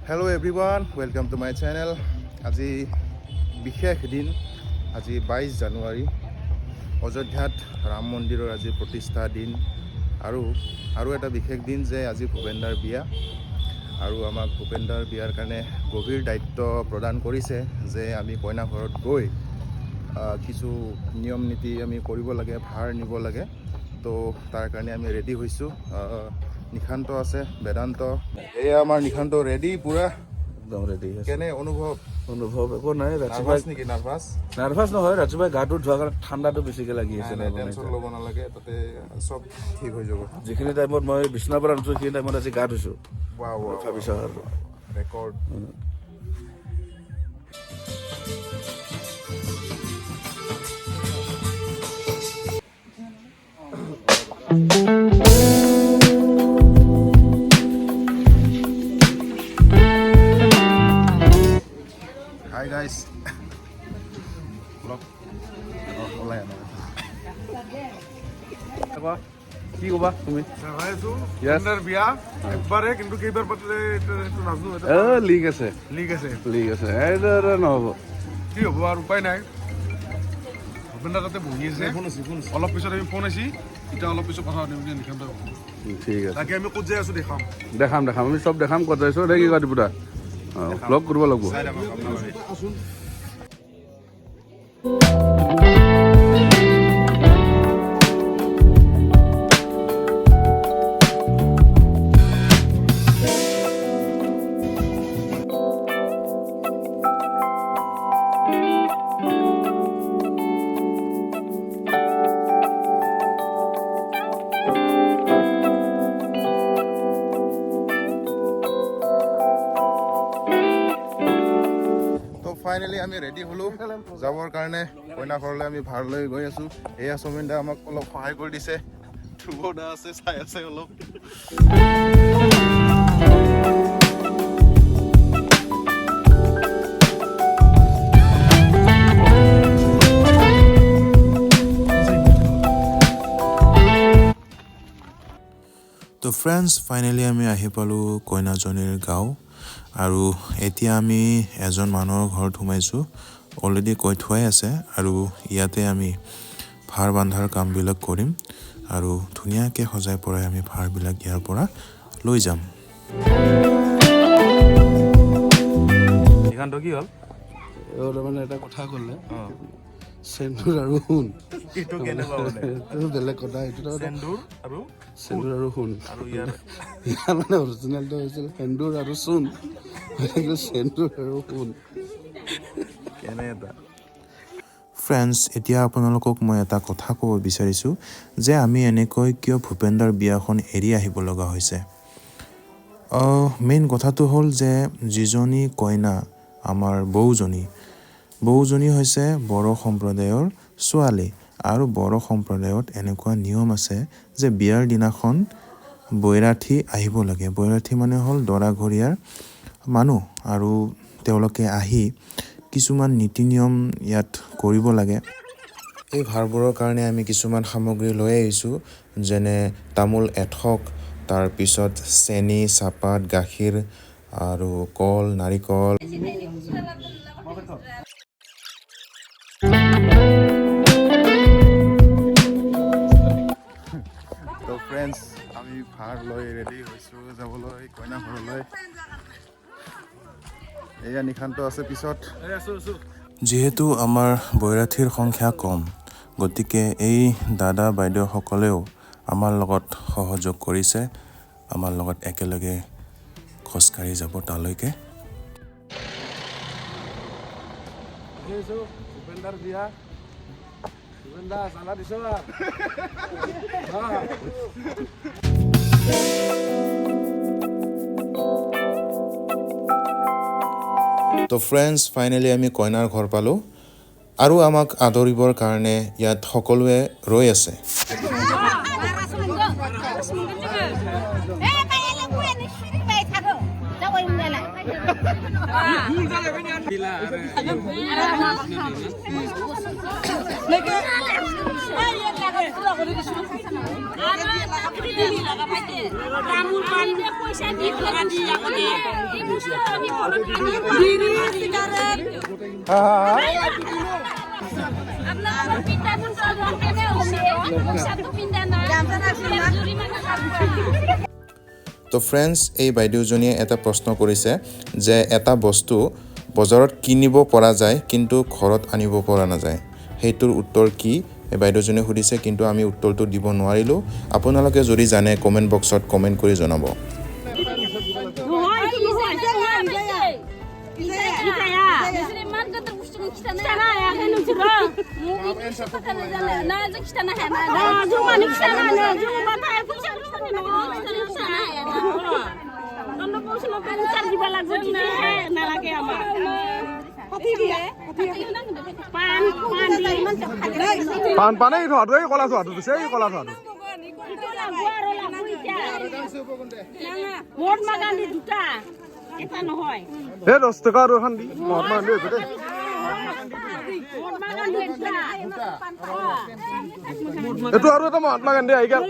Hello everyone, welcome to my channel. আজি বিশেষ দিন। আজি 22 জানুৱাৰী, অযোধ্যাত ৰাম মন্দিৰৰ আজি প্ৰতিষ্ঠা দিন। আৰু আৰু এটা বিশেষ দিন যে আজি ভূপেনদাৰ বিয়া। আৰু আমাক ভূপেনদাৰ বিয়াৰ কাৰণে গভীৰ দায়িত্ব প্ৰদান কৰিছে যে আমি কইনা ঘৰত গৈ কিছু নিয়ম নীতি আমি কৰিব লাগে, ভাৰ নিব লাগে। তো তাৰ কাৰণে আমি ৰেডি হৈছোঁ। নিশান্ত আছে, বেদান্ত। এয়া আমাৰ নিশান্ত, ৰেডি পূৰা। একদম ৰেডি আছে। কেনে অনুভৱ? অনুভৱ একো নাই, ৰাতিপুৱা নাৰ্ভাছ নেকি? নাৰ্ভাছ? নাৰ্ভাছ নহয়, ৰাতিপুৱা গাটো ধোৱাৰ কাৰণে ঠাণ্ডাটো বেছিকে লাগি আছে। নাই, টেনশ্যন ল'ব নালাগে, তাতে চব ঠিক হৈ যাব। যিখিনি টাইমত মই বিচনাৰ পৰা উঠিছোঁ, সেইখিনি টাইমত আজি গা ধুইছোঁ। ভাবিছোঁ আৰু। ৰেকৰ্ড। হাই গাইছ, অলপ ওলাই আনা। কি ক'বা তুমি? বিয়া একবাৰে, কিন্তু কেইবাৰ পাতিলে সেইটো নাজানো। এ লিক আছে। লিক আছে। লিক আছে, এইটো নহ'ব। কি হ'ব আৰু, উপায় নাই। ভূপেন দা তাতে বহি আছে। অলপ পিছত আমি ফোন আহিছি, এতিয়া অলপ পিছত কথা পাতিম নিশান্ত। ঠিক আছে। বাকী আমি ক'ত যাই আছো দেখাম। দেখাম, দেখাম, আমি চব দেখাম ক'ত যাইছোঁ। দেই, কি কয় দিপুদা, অঁ, ব্লগ কৰিব লাগিব। চাই থাকক আপোনালোকে। তো ফাইনেলি আমি ৰেডি হ'লোঁ যাবৰ কাৰণে। কইনা ঘৰলৈ আমি ভাৰ লৈ গৈ আছোঁ। এয়া চমিন দা আমাক অলপ সহায় কৰি দিছে। ধ্ৰুৱ দা আছে, চাই আছে অলপ। তো ফ্ৰেণ্ডছ, ফাইনেলি আমি আহি পালোঁ কইনাজনীৰ গাঁও আৰু এতিয়া আমি এজন মানুহৰ ঘৰত সোমাইছোঁ। অলৰেডি কৈ থোৱাই আছে। আৰু ইয়াতে আমি ভাৰ বান্ধাৰ কামবিলাক কৰিম আৰু ধুনীয়াকৈ সজাই পৰাই আমি ভাৰবিলাক ইয়াৰ পৰা লৈ যাম। নিশান্ত, কি হ'ল? মানে এটা কথা ক'লে, সেন্দুৰ আৰু সোণ। এইটো কেনেকুৱা মানে? এইটো বেলেগ কথা এইটো। সেন্দুৰ আৰু সেন্দুৰ আৰু সোণ। আৰু ইয়াৰ ইয়াৰ মানে অৰিজিনেলটো হৈছিল সেন্দুৰ আৰু চূণ, কিন্তু সেন্দুৰ আৰু সোণ। কেনে এটা। ফ্ৰেণ্ডছ, এতিয়া আপোনালোকক মই এটা কথা ক'ব বিচাৰিছোঁ যে আমি এনেকৈ কিয় ভূপেনদাৰ বিয়াখন এৰি আহিব লগা হৈছে। মেইন কথাটো হ'ল যে যিজনী কইনা, আমাৰ বৌজনী, বৌজনী হৈছে বড়ো সম্প্ৰদায়ৰ ছোৱালী। আৰু বড়ো সম্প্ৰদায়ত এনেকুৱা নিয়ম আছে যে বিয়াৰ দিনাখন বৈৰাঠী আহিব লাগে। বৈৰাঠী মানে হ'ল দৰাঘৰীয়াৰ মানুহ আৰু তেওঁলোকে আহি কিছুমান নীতি নিয়ম ইয়াত কৰিব লাগে। এই ভাৰবোৰৰ কাৰণে আমি কিছুমান সামগ্ৰী লৈ আহিছোঁ, যেনে তামোল এথোক, তাৰপিছত চেনি, চাহপাত, গাখীৰ আৰু কল, নাৰিকল। তো ফ্ৰেণ্ডছ, আমি ভাৰ লৈ ৰেডি হৈছোঁ যাবলৈ কইনা ঘৰলৈ। এয়া নিশান্ত আছে পিছত। যিহেতু আমাৰ বৈৰাঠীৰ সংখ্যা কম, গতিকে এই দাদা বাইদেউসকলেও আমাৰ লগত সহযোগ কৰিছে। আমাৰ লগত একেলগে খোজকাঢ়ি যাব তালৈকে। ভূপেনদাৰ বিয়া। ভূপেনদা, জ্বালা দিছ। তো ফ্ৰেণ্ডছ, ফাইনেলি আমি কইনাৰ ঘৰ পালোঁ আৰু আমাক আদৰিবৰ কাৰণে ইয়াত সকলোৱে ৰৈ আছে। ए, मायालाय बयानो सिरिबाय थादों जाबाय होननायालाय। তো ফ্ৰেণ্ডছ, এই বাইদেউজনীয়ে এটা প্ৰশ্ন কৰিছে যে এটা বস্তু বজাৰত কিনিব পৰা যায় কিন্তু ঘৰত আনিব পৰা নাযায়, সেইটোৰ উত্তৰ কি? এই বাইদেউজনীয়ে সুধিছে, কিন্তু আমি উত্তৰটো দিব নোৱাৰিলোঁ। আপোনালোকে যদি জানে কমেণ্ট বক্সত কমেণ্ট কৰি জনাব। পান পানে থোৱাটো, এই কলা থোৱাটো দিছে, এই কলা থোৱাটো। এই 10 টকা আৰু এখন দি মহাত্মা গান্ধী হৈছে দেই। এইটো আৰু এটা মহাত্মা গান্ধী আহি গ'ল,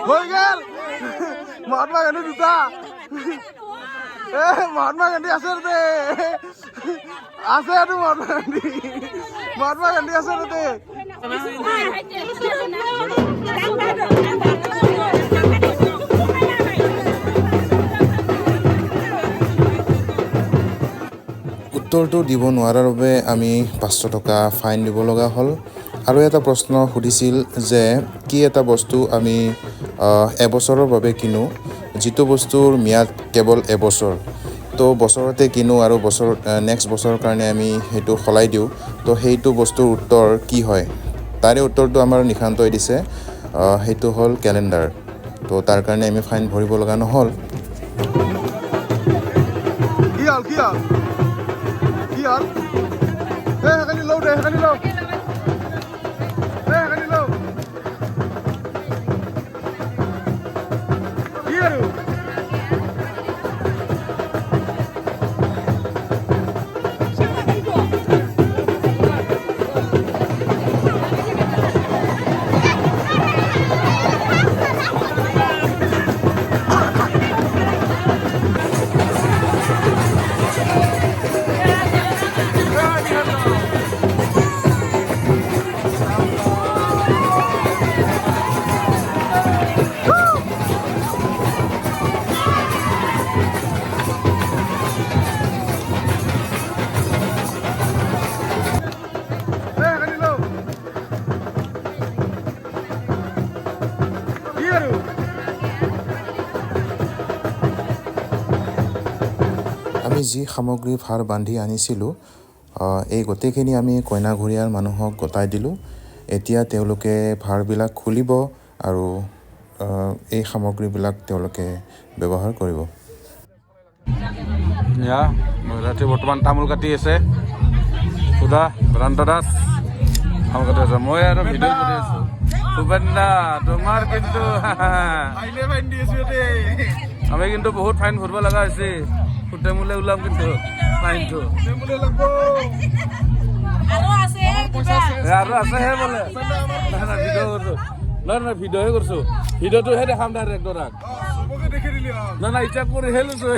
হৈ গ'ল মহাত্মা গান্ধী দুটা। এ মহাত্মা গান্ধী আছে তাতে, আছে আৰু মহাত্মা গান্ধী, মহাত্মা গান্ধী আছে তাতে। উত্তৰটো দিব নোৱাৰাৰ বাবে আমি 500 টকা ফাইন দিব লগা হ'ল। আৰু এটা প্ৰশ্ন সুধিছিল যে কি এটা বস্তু আমি এবছৰৰ বাবে কিনো, যিটো বস্তুৰ ম্যাদ কেৱল এবছৰ, তো বছৰতে কিনো আৰু বছৰ নেক্সট বছৰৰ কাৰণে আমি সেইটো সলাই দিওঁ, তো সেইটো বস্তুৰ উত্তৰ কি হয়? তাৰে উত্তৰটো আমাৰ নিশান্তই দিছে, সেইটো হ'ল কেলেণ্ডাৰ। তো তাৰ কাৰণে আমি ফাইন ভৰিব লগা নহ'ল। কি হ'ল, কি হ'ল, কি হ'ল? এই সেইখিনি লওঁ দে, সেইখিনি লওঁ, এই সেইখিনি লওঁ। কি আৰু আমি যি সামগ্ৰী ভাৰ বান্ধি আনিছিলোঁ, এই গোটেইখিনি আমি কইনাঘৰীয়াৰ মানুহক গতাই দিলোঁ। এতিয়া তেওঁলোকে ভাৰবিলাক খুলিব আৰু এই সামগ্ৰীবিলাক তেওঁলোকে ব্যৱহাৰ কৰিব। ৰাতি বৰ্তমান তামোল কাটি আছে সুধা বেদান্ত দাস, তামোল কাটি আছে। মই আৰু ভিডিঅ' কৰি আছোঁ। ভূপেন দা, তোমাৰ কিন্তু আমি কিন্তু বহুত ফাইন ভৰিব লগা হৈছে। ফুটে মোলে ওলাম কিন্তু ফাইনটো আৰু আছেহে বোলে। ভিডিঅ' কৰিছোঁ, নহয় নহয় ভিডিঅ'হে কৰিছোঁ, ভিডিঅ'টোহে দেখাম ডাইৰেক্ট দৰাক। না না ইচ্ছা কৰিহে লৈছোঁ।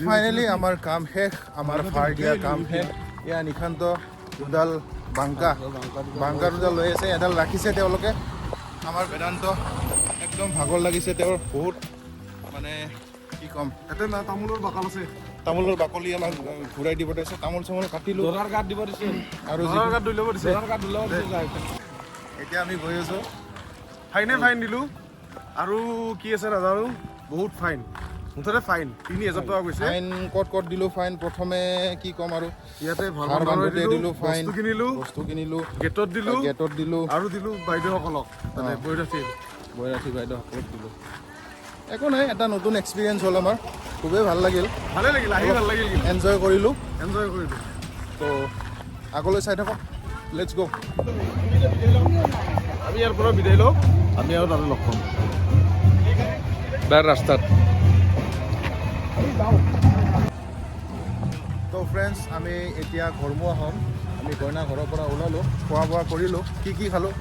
ফাইনেলি আমাৰ কাম শেষ, আমাৰ ভাৰ দিয়া কাম শেষ। এয়া নিশান্ত দুডাল বাংকা বাংকা দুডাল লৈ আছে, এডাল ৰাখিছে তেওঁলোকে। আমাৰ বেদান্ত একদম ভাগৰ লাগিছে তেওঁৰ, বহুত মানে কি ক'ম। তাতে না তামোলৰ বাকল আছে, তামোলৰ বাকলি আমাক ঘূৰাই দিব দিছে, তামোল চামোল কাটিলোঁ, গাত দিব দিছে আৰু গাত ধুই ল'ব দিছে, গাত ধুই ল'ব দিছে। এতিয়া আমি গৈ আছোঁ। ফাইনে ফাইন দিলোঁ আৰু কি আছে নাজানো, বহুত ফাইন, মুঠতে ফাইন 3000 টকা গৈছে। ফাইন ক'ত ক'ত দিলোঁ ফাইন? প্ৰথমে কি ক'ম আৰু, ইয়াতে ভাৰ ভাৰ বান্ধোতে দিলোঁ ফাইন, বস্তু কিনিলোঁ, বস্তু কিনিলোঁ, গেটত দিলোঁ, গেটত দিলোঁ আৰু দিলোঁ বাইদেউসকলক, তাতে বৈৰাথী বৈৰাথী বাইদেউসকলক দিলোঁ। একো নাই, এটা নতুন এক্সপিৰিয়েঞ্চ হ'ল আমাৰ, খুবেই ভাল লাগিল। ভালে লাগিল, আহি ভাল লাগিল, কিন্তু এনজয় কৰিলোঁ। এনজয় কৰিলোঁ। তো আগলৈ চাই থাকক, let's গ'। আমি ইয়াৰ পৰা বিদায় লওঁ, আমি আৰু তাতে লগ পাম তাৰ ৰাস্তাত। তো ফ্ৰেণ্ডছ, আমি এতিয়া ঘৰমুৱা হ'ম। আমি কইনা ঘৰৰ পৰা ওলালোঁ, খোৱা বোৱা কৰিলোঁ, কি কি খালোঁ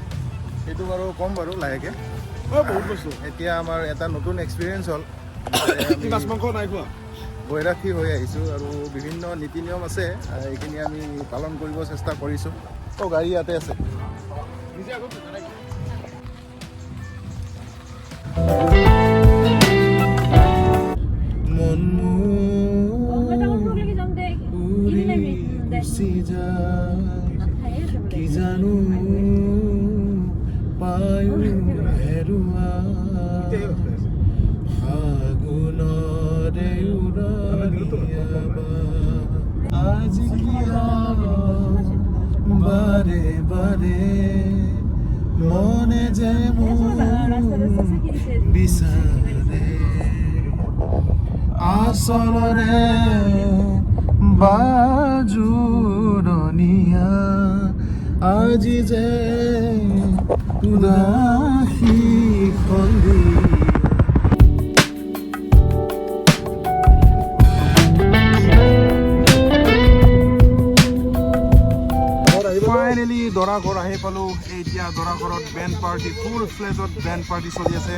সেইটো বাৰু ক'ম বাৰু লাহেকৈ। অ' বহুত বস্তু। এতিয়া আমাৰ এটা নতুন এক্সপিৰিয়েঞ্চ হ'ল। কি মাছ মাংস নাই খোৱা। বৈৰাথী হৈ আহিছোঁ আৰু বিভিন্ন নীতি নিয়ম আছে, এইখিনি আমি পালন কৰিব চেষ্টা কৰিছোঁ। তো গাড়ী ইয়াতে আছে। মন উৰি গুচি যায়, কি জানো পায়ো হেৰুৱা ফাগুনৰে উৰণীয়া। আজি কিয় বাৰে বাৰে মনে যে মোক বিচাৰে, আচলৰে বাজুৰণীয়া আজি যে উদাসী সন্ধিয়া। ফাইনেলি দৰা ঘৰ আহি পালোঁ। এতিয়া দৰা ঘৰত বেণ্ড পাৰ্টি, ফুল ফ্লেজত বেণ্ড পাৰ্টি চলি আছে।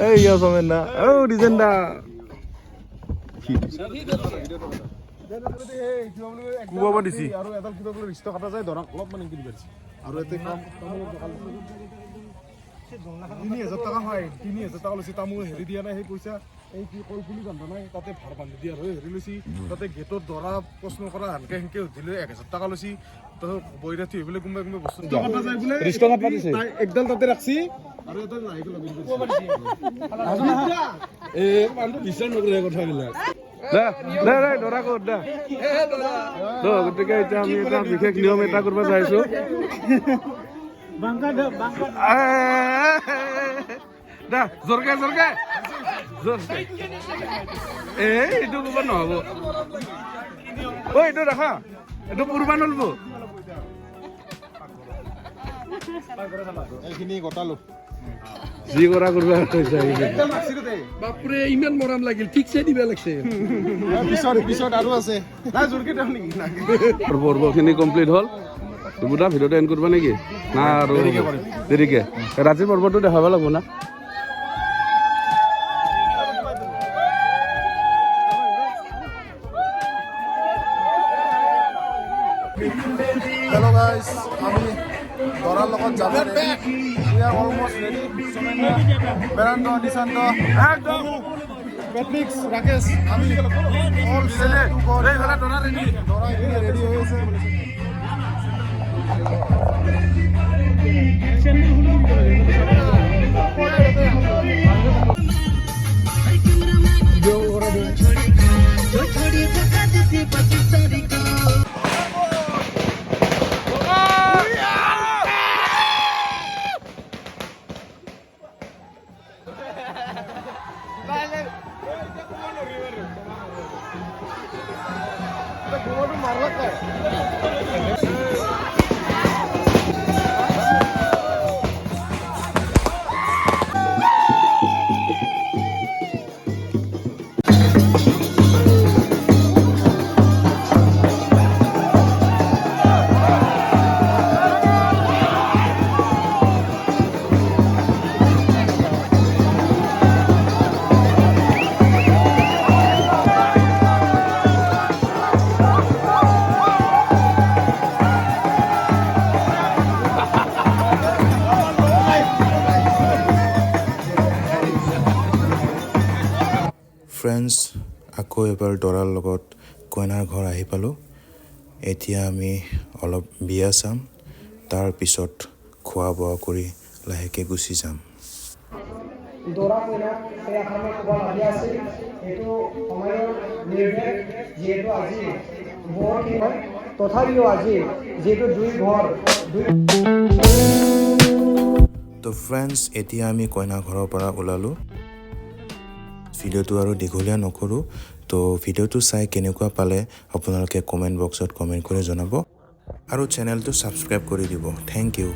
এই চমেন দা, অ' ডিজেন দা। কোবাব দিছি। আৰু এডাল কিবা বোলে ৰিষ্ট কাটা যায় দৰাক অলপমান এনেকে দিব দিছে। আৰু ইয়াতে তামোলৰ দোকান, 3000 টকা ফাইন, 3000 টকা লৈছে। তামোল হেৰি দিয়া নাই, সেই পইচা এই কি কল পুলি বান্ধা নাই, তাতে ভাৰ বান্ধি দিয়া আৰু হেৰি লৈছি। তাতে গেটত দৰা প্ৰশ্ন কৰা সেনকে সেনকে সুধিলে 1000 টকা লৈছি। তাৰপিছত বৈৰাথী হৈ পেলাই কোনোবাই কোনোবাই বস্তু কাটা যায় বোলে, ৰিষ্ট কাটবা দিছে। তাই একডাল তাতে ৰাখছি আৰু এটা নাৰিকল লগাই দিছে। এই মানুহটো বিশ্বাস নকৰে কথাবিলাক। দে দে দে, দৰা ক'ত দে। তো গতিকে এতিয়া আমি এটা বিশেষ নিয়ম এটা কৰিব যাইছোঁ। দে জোৰকে জোৰকে জোৰকে। এই এইটো ক'ব নহ'ব। ঐ এইটো দেখা, এইটো পূৰ্বা নলব। এইখিনি গোটালোঁ। যি কৰা কৰিব। বাপৰে, ইমান মৰম লাগিল, ঠিকছে দিবা লাগছে। পিছত পিছত আৰু আছে। নাই, জোৰকে দিওঁ নেকি? পৰ্বখিনি কমপ্লিট হ'ল। দুটা ভিডিঅ'টো এণ্ড কৰিবা নেকি না আৰু দেৰিকে ৰাতিৰ পৰ্বটো দেখাব লাগিব না? হেল্ল' গাইজ, আমি দৰাৰ লগত যাব। We are almost ready. Beranta, Nishanta, Patrix, Rakesh, আমি অল set to go. দৰা এইপিনে ৰেডি হৈ আছে। ফ্ৰেণ্ডছ, আকৌ এবাৰ দৰাৰ লগত কইনাৰ ঘৰ আহি পালোঁ। এতিয়া আমি অলপ বিয়া চাম। তাৰপিছত খোৱা বোৱা কৰি লাহেকৈ গুচি যাম। দৰা কইনাক এই আষাৰমান ক'ব লাগি আছিল। এইটো সময়ৰ নিৰ্দেশ। যিহেতু আজি বহুতখিনি হয়, তথাপিও আজি যিহেতু দুই ঘৰ দুই তো ফ্ৰেণ্ডছ, এতিয়া আমি কইনা ঘৰৰ পৰা ওলালোঁ। ভিডিঅ'টো আৰু দীঘলীয়া নকৰোঁ। তো ভিডিঅ'টো চাই কেনেকুৱা পালে আপোনালোকে কমেণ্ট বক্সত কমেণ্ট কৰি জনাব আৰু চেনেলটো ছাবস্ক্ৰাইব কৰি দিব। Thank U.